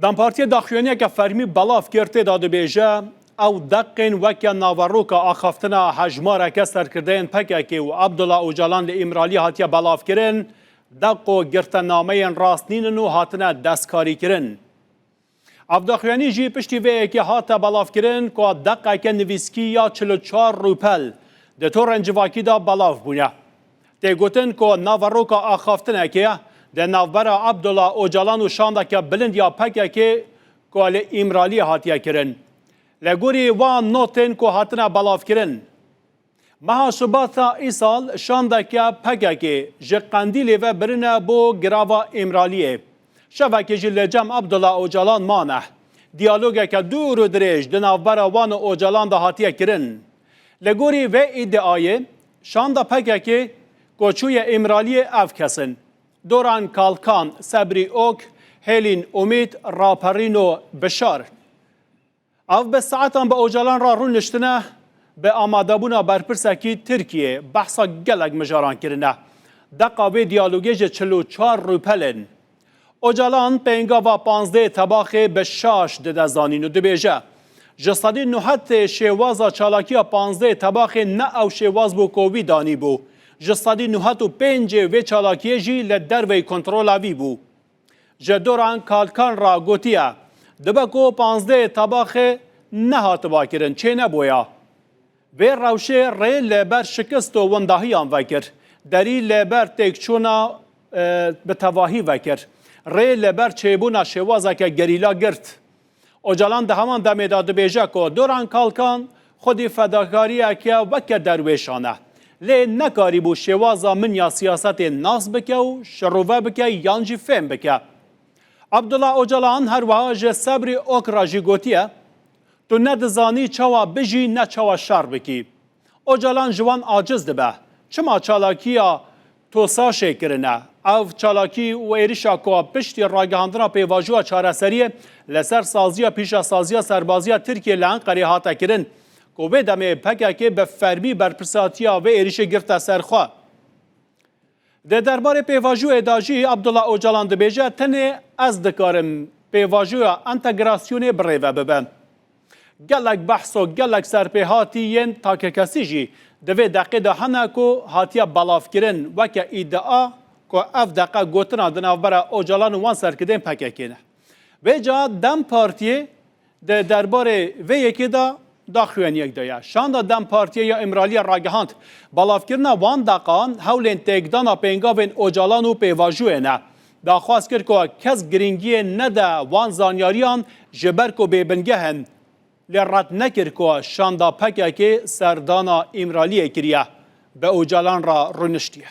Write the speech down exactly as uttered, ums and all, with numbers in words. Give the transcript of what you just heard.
DEM Partiyê daxuyaniyeke fermî belav kir, tê de dibêje, ew deqên weke naveroka axaftina hejmareke serkirdeyên P K K û Abdullah Ocalan li Îmraliyê hatiye belavkirin, deqo girtenameyên rast nînin û hatine destkarîkirin. Ev daxuyanî jî piştî vê yekê hate belavkirin ku deqeke nivîskî ya çil û çar rûpel di torên civakî de belav bûne. Tê gotin ku naveroka axaftinekê di navbera Abdullah Ocalan û şandeke bilind ya P K K ku li Îmraliyê hatiye kirin. Li gorî wan notên ku hatine belavkirin, meha Şibata îsal şandeke P K K ji Qendîlê ve birine bo girava Îmraliyê. Şevekê jî li cem Abdullah Ocalan mane. Diyalogeke dûr û dirêj di navbera wan û Ocalan de hatiye kirin. Li gorî vê îdiayê, şanda P K K ku çûye Îmraliyê ev kes in: Doran Kalkan, Sebrî Ok, Hêlîn Umît, Raperîno Bişar. Ev bi saetan bi Ocalan re rûniştine, bi amadebûna berpirsekî Tirkiyê behsa gelek mijaran kirine. Deqa vê diyalogê ji çil û çar rûpel in. Ocalan pêngava panzdehê Tebaxê bi şaş dide zanîn û dibêje, ji sedî newedê şêwaza çalakiya panzdehê Tebaxê ne ew şêwaz bû ku wî danîbû. Ji sedî newed û pêncê vê çalakiyê jî li derveyî kontrola vî bû. Ji Doran Kalkan re gotiye, dibe ku panzdehê Tebaxê nehatiba kirin, çênebûya. Vê rewşê rê li ber şikist û windahiyan vekir. Derî li ber têkçûna, e, bi tevahî vekir. Rê li ber çêbûna şêwazeke gerîla girt. Ocalan di heman demê de dibêje ku Doran Kalkan xwedî fedakariyeke weke derwêşan e. Lê nekarîbû şêwaza min ya siyasetê nas bike û şirove bike yan jî fêm bike. Abdullah Ocalan her wiha ji Sebrî Ok re jî gotiye, tu ne dizanî çawa bijî ne çawa şer bikî. Ocalan ji wan aciz dibe. Çima çalakiya TOSAŞ'ê kirine? Ev çalakî û êrişa ku piştî ragihandina pêvajoya çareseriyê li ser saziya pîşesaziya serbaziya Tirkiyê li Enqerê hate kirin, ku vê demê P K K bi fermî berpirsatiya vê êrişê girte ser xwe. Di derbarê pêvajoyê de jî Abdullah Ocalan dibêje, tenê ez dikarim pêvajoya entegrasyonê birêve bibe. Gelek behs û gelek serpêhatî yên takekesî jî di vê deqê de hene ku hatiye belavkirin, weke îdia ku ev deqe gotina di navbera Ocalan û wan serkirdeyên P K K ne. Vêca DEM Partiyê di derbarê vê yekê de daxuyaniyek daye. Şanda DEM Partiyê ya Îmraliyê ragihand, belavkirina wan deqan hewlên têkdana pêngavên Ocalan û pêvajoyê ne. Daxwaz kir ku kes girîngiyê nede wan zanyariyan, ji ber ku bêbingeh in. Lê red nekir ku şanda P K K serdana Îmraliyê kiriye, bi Ocalan re rûniştiye.